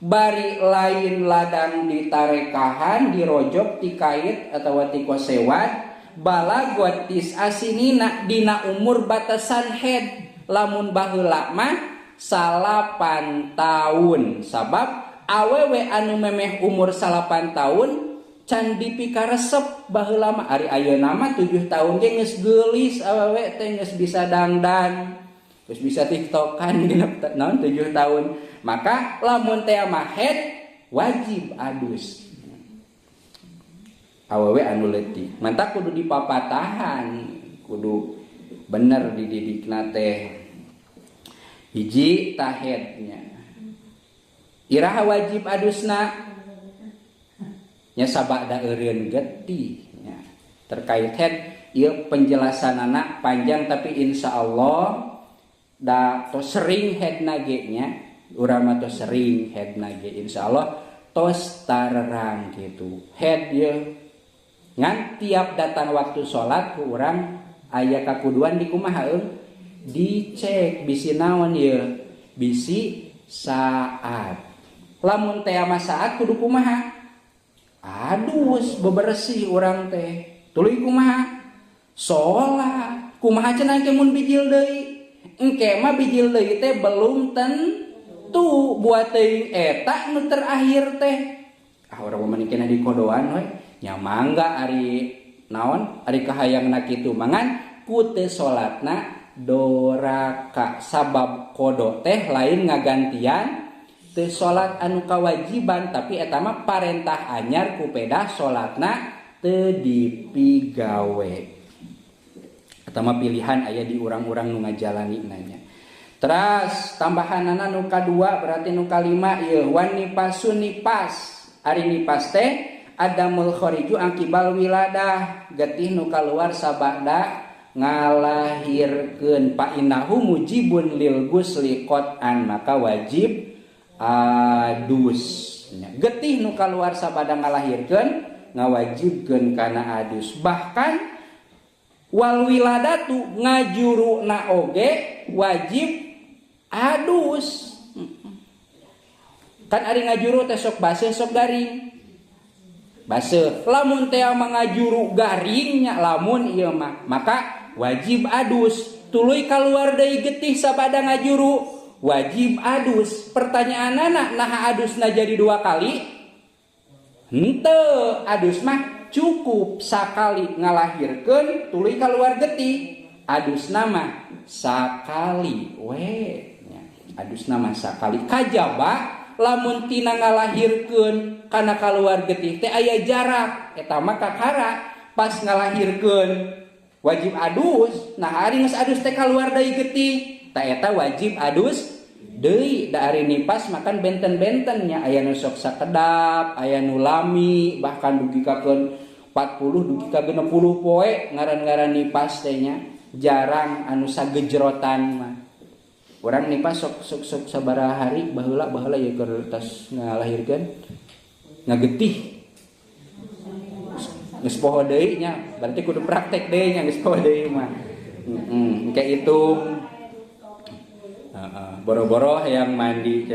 bari lain ladang ditarekahan dirojok tikait atawa tikosewad balagot tis'asinina dina umur batasan head lamun baheula mah 8 tahun sabab awewe anu memeh umur 8 tahun can dipikaresep baheula mah ari ayeuna mah 7 tahun ge geus geulis awewe teh geus bisa dangdan geus bisa tiktokan genep naon 7 tahun maka lamun teh mah head wajib adus awewe anu leutik mantak kudu dipapatahan kudu bener dididikna teh hiji tahednya iraha wajib adusna nya sabada eureun getih nya terkait head ieu penjelasanana panjang tapi insyaallah da tos sering headna ge nya urang mah tos sering headna ge insyaallah tos tarerang gitu head ye ngan tiap datang waktu salat ku urang aya kakuduan di kumaha eung dicek bisi naon ye bisi saat lamun teh mah saat kudu kumaha adus bebersih urang teh tuluy kumaha salat kumaha cenah engke mun bijil deui engke mah bijil deui teh belum tentu buat teuing eta nu terakhir teh ah urang mah mending di kodoan we nya mangga ari naon ari kahayangna kitu mangan ku teu salatna doraka sabab kodo teh lain ngagantian teu salat anu kawajiban tapi eta mah parentah anyar ku pedah salatna teu dipigawe eta mah pilihan aya di urang-urang nu ngajalani nanya. Teras tambahanana nu kadua berarti nu kalima ieu wan nifasun nifas ari nifas teh adamul khariju angkibal wiladah getih nu kaluar sabada ngalahirkeun fa innahu mujibun lil gusli qat'an maka wajib adus getih nu kaluar sabada ngalahirkeun ngawajibkeun kana adus bahkan wal wiladatu ngajuruna oge wajib adus kan ari ngajuru teh sok baseuh sok garing baseuh lamun teh mangajuru garingnya lamun ieu mah maka wajib adus tuluy kaluar deui getih sabada ngajuru wajib adus pertanyaanana naha adusna jadi dua kali henteu adus mah cukup sakali ngalahirkeun tuluy kaluar getih adusna mah sakali we adusna mah sakali kajaba lamun tina ngalahirkeun kana kaluar getih teh aya jarak eta mah kakara pas ngalahirkeun wajib adus nah ari geus adus teh kaluar deui getih ta eta wajib adus deui da ari nifas makan benten-benten nya aya nu sok sakedap aya nu lami bahkan dugi ka 40 dugi ka 60 poe ngaran-ngaran nifas teh nya jarang anu sagejrotan mah urang nifas sok sok sok sabaraha hari baheula baheula ye keur tas ngalahirkeun ngagetih geus poho deui nya berarti kudu praktek deui nya geus poho deui mah engke hitung boro-boro yang mandi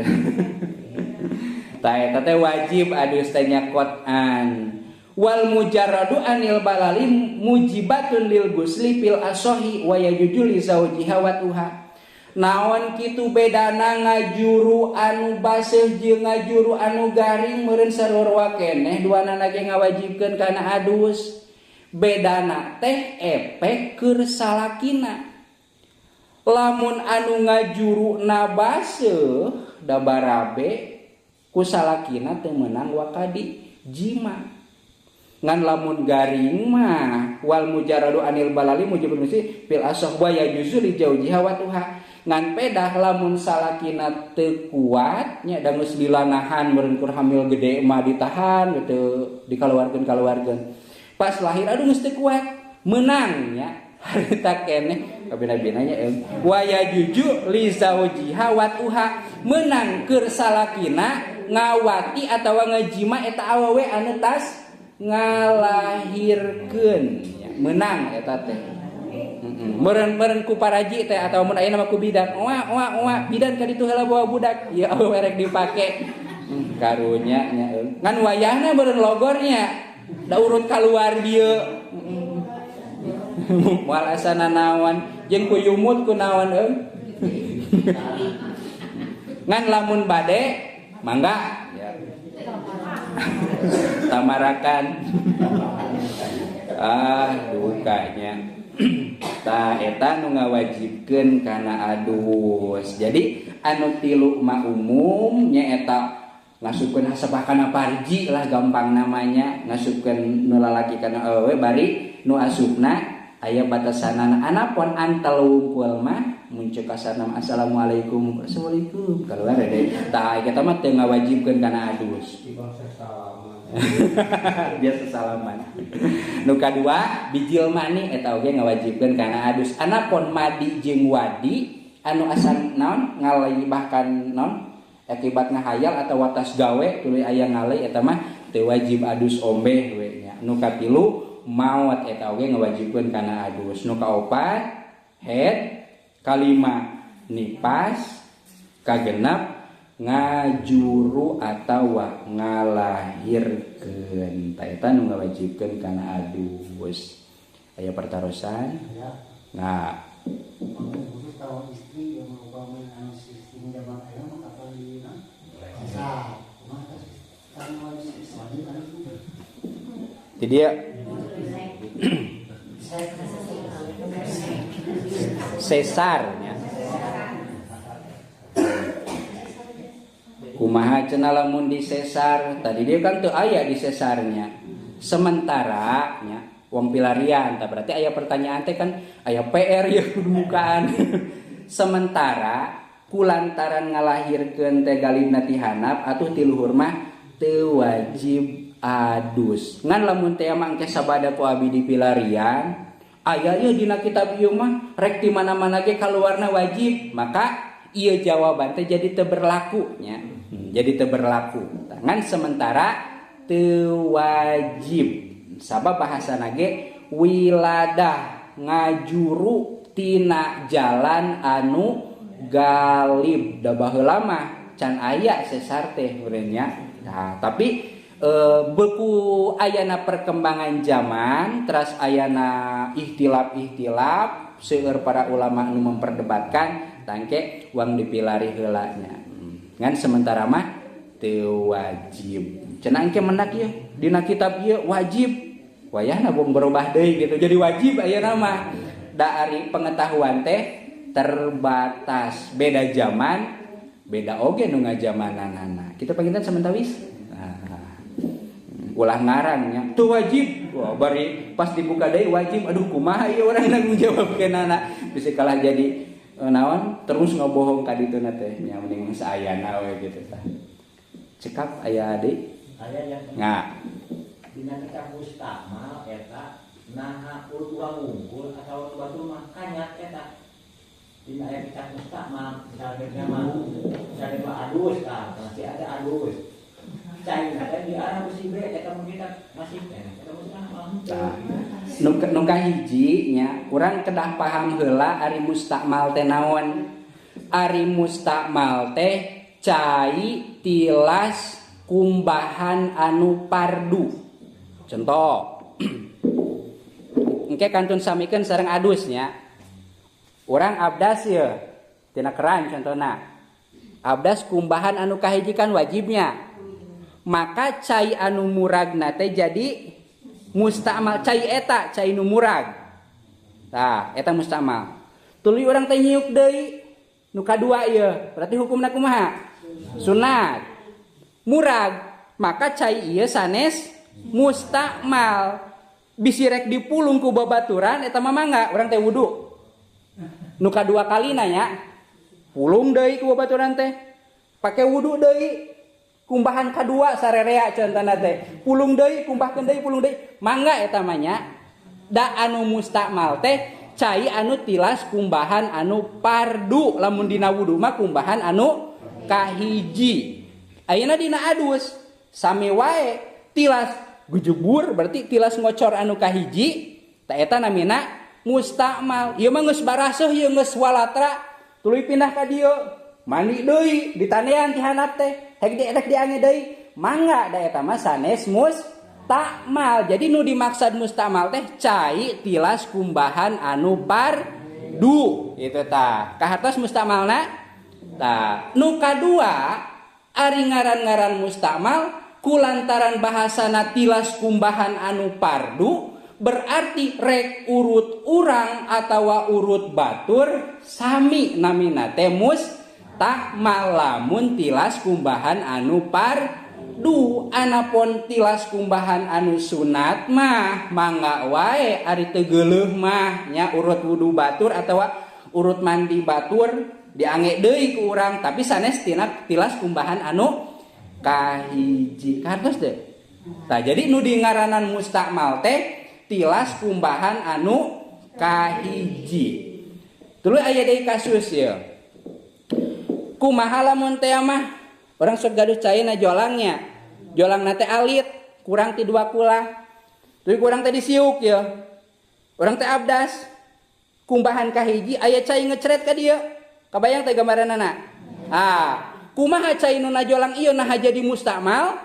tah eta teh wajib adus teh nya qat'an wal mujarradu anil balali mujibatun lil gusli fil asohi wa yajuju li zawjiha wa tuha naon kitu bedana ngajuru anu baseuh jeung ngajuru anu garing meureun sarua keneh duanana ge ngawajibkeun kana adus bedana teh efek keur salakina lamun anu ngajuru na baseuh da barabe ku salakina teu meunang wakadi jima ngan lamun garing mah wal mujarradu anil balali mujibun mesti fil asah wa yajuzu li jaujiha wa tuha ngan pedah lamun salakina teu kuat nya da geus dilanahan meureun kur hamil gede mah ditahan gitu dikaluarkeun-kaluarkeun pas lahir aduh geus teu kuat meunang nya harita keneh kabina-binanya wa yajuju li zaujiha wa tuha meunang keur salakina ngawati atawa ngajima eta awewe anu tas ngalahirkeun meunang eta teh meureun-meureun ku paraji teh atawa mun aya nama ku bidan oa oa oa bidan ka ditu heula bawa budak ieu awewe rek dipake karunya nya ngan wayahna meureun logornya da urut kaluar dieu moal asana naon jeung ku yumut ku naon euy ngan lamun bade mangga ya tamarakan ah dukanya tah eta nu ngawajibkeun kana adus jadi anu tilu mah umum nyaeta ngasupkeun hasabah kana parji lah gampang namanya ngasupkeun nu lalaki kana awewe bari nu asupna aya batasanana anapun antel wungkul mah muncul kasarna assalamualaikum assalamualaikum keluar deui tah eta mah teu ngawajibkeun kana adus biasa salaman nu kadua bijil mani eta oge ngawajibkeun kana adus anapun madi jeung wadi anu asan naon ngalibahkan naon Akibat ngahayal atau watas gawe tuluy aya ngaleuy eta mah teu wajib adus ombeh we nya. Nu katilu maot eta oge ngawajibkeun kana adus. Nu kaopat haid, kalima nipas, kagenep ngajuru atawa ngalahirkeun. Ta eta nu ngawajibkeun kana adus. Aya pertarosan? Nah, khusus kalau istri yang umpama anu sistem zaman aya mah kapan di sesar. Kumaha kan wajib anu jadi ya sesarnya. Kumaha cenah lamun disesar? Tadi dia kan teu aya disesarnya. Sementara nya wong pilarian, tah berarti aya pertanyaan teh kan aya PR ya kudu bukaan. Sementara kulantaran ngalahirkeun teh galibna ti handap atuh ti luhur mah teu wajib adus. Ngan lamun teh mah engke sabada ku abi di pilarian, aya ieu dina kitab ieu mah rek di mana-mana ge kaluarna wajib, maka ieu jawaban teh jadi teu berlaku nya. Jadi teu berlaku. Ngan sementara teu wajib. Sabab bahasana ge wiladah ngajuru tina jalan anu galib. Da baheula mah can aya sesar teh urangnya. Nah, tapi beku ayana perkembangan zaman, teras ayana ihtilaf-ihtilaf, seueur para ulama nu memperdebatkan tangke uang dipilari heula nya. Ngan sementara mah teu wajib. Cenah engke mendak ieu dina kitab ieu wajib. Wayahna bong berubah deui gitu. Jadi wajib ayeuna mah. Da ari pengetahuan teh terbatas, beda zaman, beda oge nu ngajamananana. Kita panginten samentawis. Nah, ulah ngarangnya teu wajib. Wah, bari pas dibuka deui wajib. Aduh kumaha ieu urang nanggung jawabkeunana. Bisa kalah jadi naon terus ngabohong ka dituna teh nya mending saayana we gitu tah. Cekap aya deui? Aya nya. Nah. Dina kitab mustakmal eta naha urut urang wungkul atawa batur mah kanyat eta. Dina aya kitab mustakmal misalnya mah misalnya mah adus tah masih ada adus. Cai teh di arah besi bre eta mun kita masih eta mustakmal. Tah. Nu kahiji nya urang kedah paham heula ari mustakmal teh naon. Ari mustakmal teh cai tilas kumbahan anu pardu. Contoh, engke kantun samikeun sareng adusnya. Urang abdas ye tina keran contohna. Abdas kumbahan anu kahiji kan wajibnya. Maka cai anu muragna teh jadi mustakmal, cai eta cai nu murag. Tah, eta mustakmal. Tuluy urang teh nyiuk deui nu kadua ieu, berarti hukumna kumaha? Sunat. Murag, maka cai ieu sanes mustakmal. Bisi rek dipulung ku babaturan eta mah mangga urang teh wudu. Nu kadua kalina nya pulung deui ku babaturan teh. Pake wudu deui. Kumbahan kadua sarerea contohna teh. Pulung deui, kumbahkeun deui, pulung deui. Mangga eta mah nya. Da anu mustakmal teh cai anu tilas kumbahan anu pardu. Lamun dina wudu mah kumbahan anu kahiji. Ayeuna dina adus sami wae tilas gujubur berarti tilas ngocor anu kahiji ta eta namina mustakmal. Ieu mah geus baraseuh ieu geus walatra tuluy pindah ka dieu mandi deui ditanean ti handap teh hek di rek diange deui mangga da eta mah sanes mustakmal. Jadi nu dimaksud mustakmal teh cai tilas kumbahan anu pardu itu tah. Kahartos mustakmalna tah. Nu kadua ari ngaran-ngaran mustakmal kulantaran bahasana tilas kumbahan anu pardu berarti rek urut urang atawa urut batur sami namina teh mustakmal lamun tilas kumbahan anu pardu. Anapun tilas kumbahan anu sunat mah mangga wae ari teu geuleuh mah nya urut wudu batur atawa urut mandi batur diange deui ku urang tapi sanes tina tilas kumbahan anu kahiji. Kahartos teh. Tah jadi nu di ngaranan mustakmal teh tilas kumbahan anu kahiji. Tuluy aya deui kasus ieu. Kumaha lamun teh mah Urang sok gaduh cai na jolangnya. Jolangna teh alit, kurang ti 2 kulah. Tapi kurang teh disiuk ya. Urang teh abdas. Kumbahan kahiji aya cai ngecret ka dieu. Kabayang teh gambaranana? Ah, kumaha cai nu na jolang ieu naha jadi mustakmal?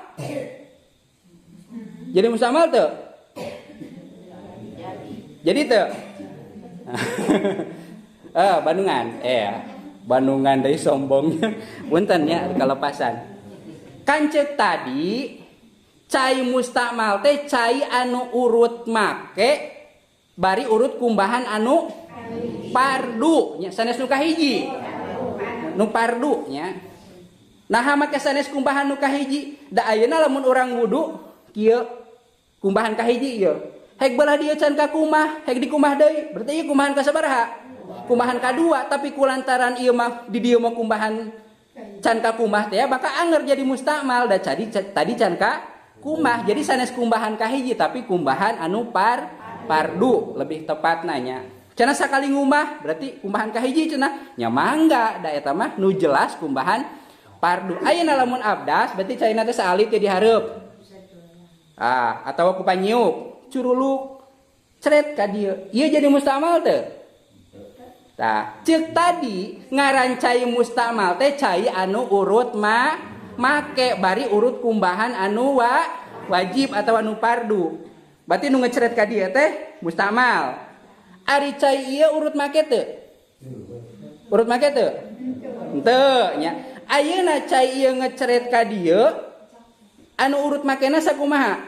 Jadi mustakmal teu? Jadi teu? Bandungan. Bandungan deui sombongnya. Punten nya kalepasan. Kancet tadi cai mustakmal teh cai anu urut make bari urut kumbahan anu pardu nya sanes nu kahiji. Nu pardu nya. Naha make sanes kumbahan nu kahiji? Da ayeuna lamun urang wudu kieu kumbahan kahiji ieu. Hek belah dieu can ka kumah, hek dikumah deui. Berarti ieu kumbahan ka sabaraha? Kumbahan kadua, tapi kulantaran ieu mah di dieu mah kumbahan can ka kumah teh maka anger jadi mustakmal da tadi can ka kumah. Jadi sanes kumbahan kahiji tapi kumbahan anu pardu lebih tepatna nya. Cenah sakali ngumbah berarti kumbahan kahiji cenah nya mangga da eta mah nu jelas kumbahan pardu. Ayeuna lamun abdas berarti caina teh saalit teh dihareup. Ah, atawa ku panyiuk curuluk cret ka dieu. Ieu jadi mustakmal teu? Tah, ceuk tadi ngaran cai mustakmal teh cai anu urut make bari urut kumbahan anu wajib atawa anu pardu. Berarti nu ngecret ka dieu teh mustakmal. Ari cai ieu urut make teu? Urut make teu? Henteu nya. Ayeuna cai ieu ngecret ka dieu anu urut makena sakumaha?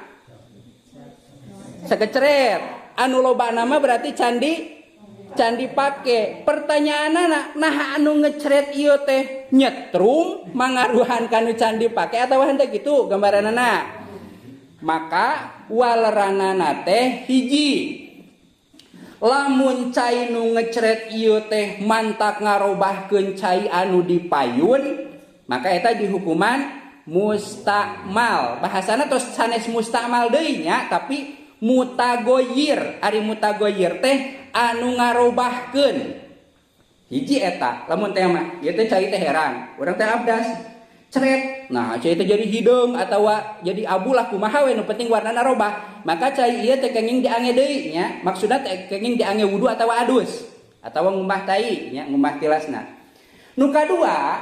Sakecret. Anu lobana mah berarti candi pake. Pertanyaanana naha anu ngecret ieu teh nyetrum mangaruhan kanu candi pake atawa henteu kitu gambaranana? Maka waleranana teh hiji. Lamun cai nu ngecret ieu teh mantak ngarobahkeun cai anu dipayun, maka eta dihukuman mustakmal. Bahasana tos sanes mustakmal deui nya, tapi mutagoyir. Ari mutagoyir teh anu ngarobahkeun. Hiji eta, lamun teh mah ieu teh cai teh herang, urang teh abdas. Cret. Nah, cai teh jadi hideung atawa jadi abu lah kumaha we nu penting warnana robah. Maka cai ieu teh kenging diange deui nya. Maksudna teh kenging diange wudu atawa adus atawa ngumbah tai nya, ngumbah tilasna. Nu kadua,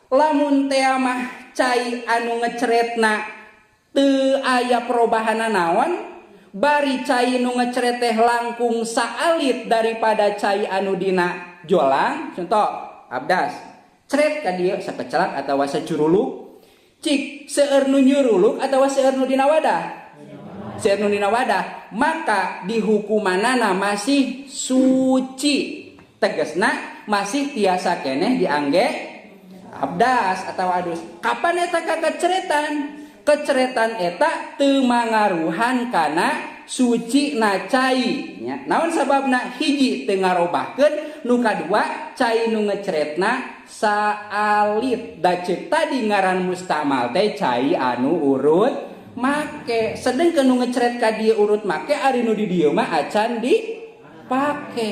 lamun teh mah cai anu ngecretna teu aya perobahanna naon, bari cai nu ngecret teh langkung saalit daripada cai anu dina jolang. Contoh, abdas cret ka dieu sakecelak atawa sacuruluk, cik seueur nu nyuruluk atawa seueur nu dina wadah, seueur nu dina wadah, maka dihukumanana masih suci, tegasna masih tiasa keneh diangge abdas atawa adus. Kapan eta ka keceretan? Keceretan eta teu mangaruhan kana suci na cai nya. Naon sababna? Hiji teu ngarobahkeun, nu kadua cai nu ngecretna saalit. Da ceuk tadi ngaran mustakmal teh cai anu urut make. Sedengkeun nu ngecret ka dieu urut make, ari nu di dieu mah acan dipake.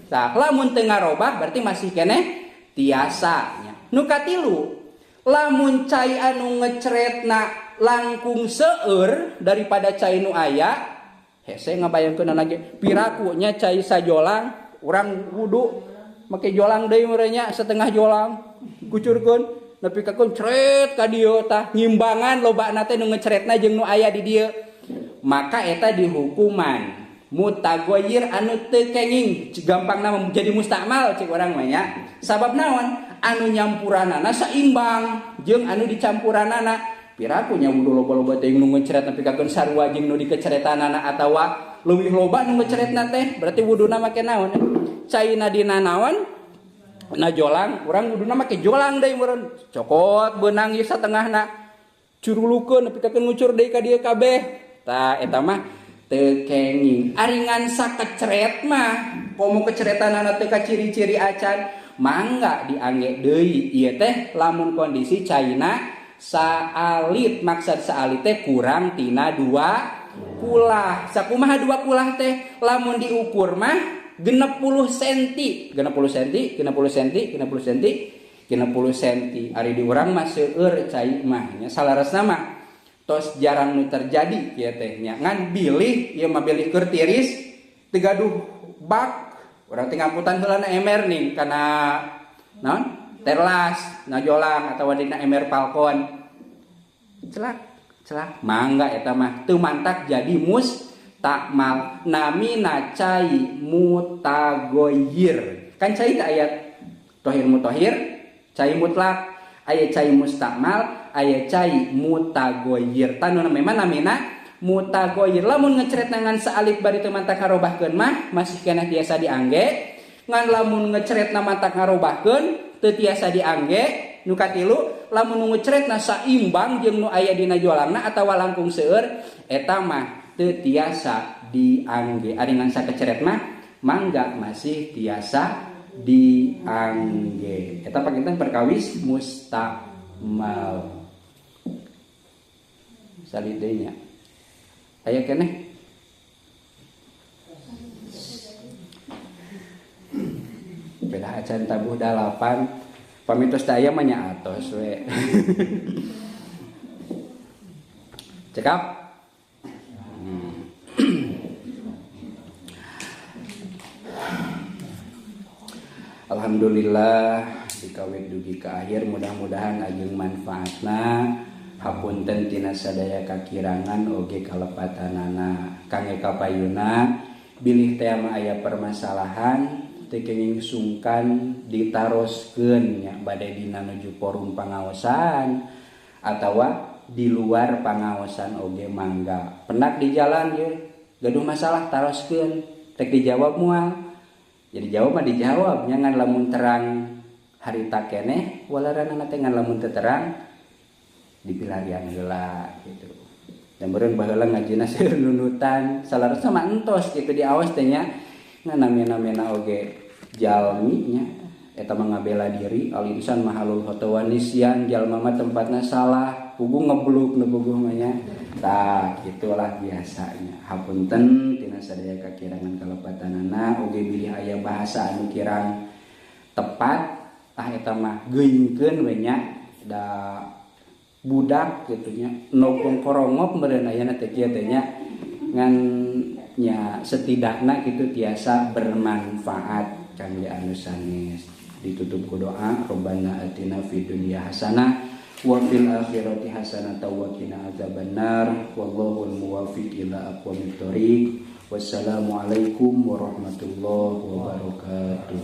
Tah, lamun teu ngarobah berarti masih keneh tiasa nya. Nu katilu, lamun cai anu ngecretna langkung seueur daripada cai nu aya, hese ngabayangkeun lagi piraku nya cai sajolang, urang wudu make jolang deui meureun nya, setengah jolang kucurkeun nepi ka keun cret ka dieu tah, ngimbangan lobana teh nu ngecretna jeung nu aya di dieu, maka eta dihukuman mutagoyir anu teu kenging, gampangna jadi mustakmal cek urang mah nya. Sabab naon? Anu nyampuranana saimbang jeung anu dicampuranana. Piraku nya wudu loba-loba teh nu ngecret nepi ka keun sarua jeung nu dikeceretanana atawa leuwih loba nu ngeceretna teh, berarti wuduna make naon? Caina dina naon? Na jolang, urang wuduna make jolang deui meureun. Cokot beunang ieu satengahna. Curulukeun nepi ka keun ngucur deui ka dieu kabeh. Tah eta mah teu kenging. Ari ngan sakecret mah, komo keceretanana teu ka ciri-ciri acan, mangga diangge deui. Ieu teh lamun kondisi caina saalit, maksud saalit teh kurang tina 2 kulah. Sakumaha 2 kulah teh? Lamun diukur mah 60 senti, 60 senti, 60 senti, 60 senti. 60 cm. Ari di urang mah seueur cai mah nya salaresna mah tos jarang nu terjadi kieu teh nya. Ngan bilih ieu mah bilih keur tiris teu gaduh bak urang teh ngamputan heula na ember ning kana naon? Terlas, na jolang atawa dina ember palkon. Celak, celak mangga eta mah teu mantak jadi mustakmal. Namina cai mutagoyir. Kan cai teh aya tohir mutohir, cai mutlak, aya cai mustakmal, aya cai mutagoyir. Tanu memang namina mutagoyir. Lamun ngecret ngan saalip bari teu mantak ngarobahkeun mah masih keneh tiasa diangge. Ngan lamun ngecretna mantak ngarobahkeun teu tiasa diangge. Nu katilu lamun nu ngecretna saimbang jeung nu aya dina jolangna atawa langkung seueur eta mah teu tiasa diangge. Ari ngan sakecret mah mangga masih tiasa diangge. Eta panginten perkawis mustakmal. Salih deui nya. Aya keneh? Beda acan tabuh 8. Pamitos teh aya mah nya atos we. Cekap? Alhamdulillah dikawit dugi ka akhir mudah-mudahan ageng manfaatna. Hapunten tina sadaya kakirangan oge kalepatanana kangge kapayuna bilih teh mah aya permasalahan teu kenging sungkan ditaroskeun nya bade dina nuju forum pangaosan atawa di luar pangaosan oge mangga. Penak di jalan ye gaduh masalah taroskeun rek dijawab moal. Jadi jawab mah dijawab nya ngan lamun terang harita keneh walaranana teh ngan lamun teu terang dipilarian heula gitu. Dan meureun baheula ngajina seueur nunutan salarasna mah entos gitu diaos teh nya. Ngan namina-namina oge jalmi nya eta mah ngabela diri al insan mahalul khotowan nisyan jalma mah tempatna salah puguh ngebluk nu puguh mah nya. Tah gitulah biasanya. Hapunten tina sadaya kakirangan kalepatanana oge bilih aya bahasa anu kirang tepat tah eta mah geuingkeun we nya da budak gitu nya nogong korongop meureun aya teh kieu teh nya ngan nya setidakna kitu tiasa bermanfaat kangge anu sanes. Ditutup ku doa Rabbana atina fid dunya hasanah wa fil akhirati hasanah wa qina adzabannar wallahul muwaffiq ila aqwamit thoriq. Wassalamualaikum warahmatullahi wabarakatuh.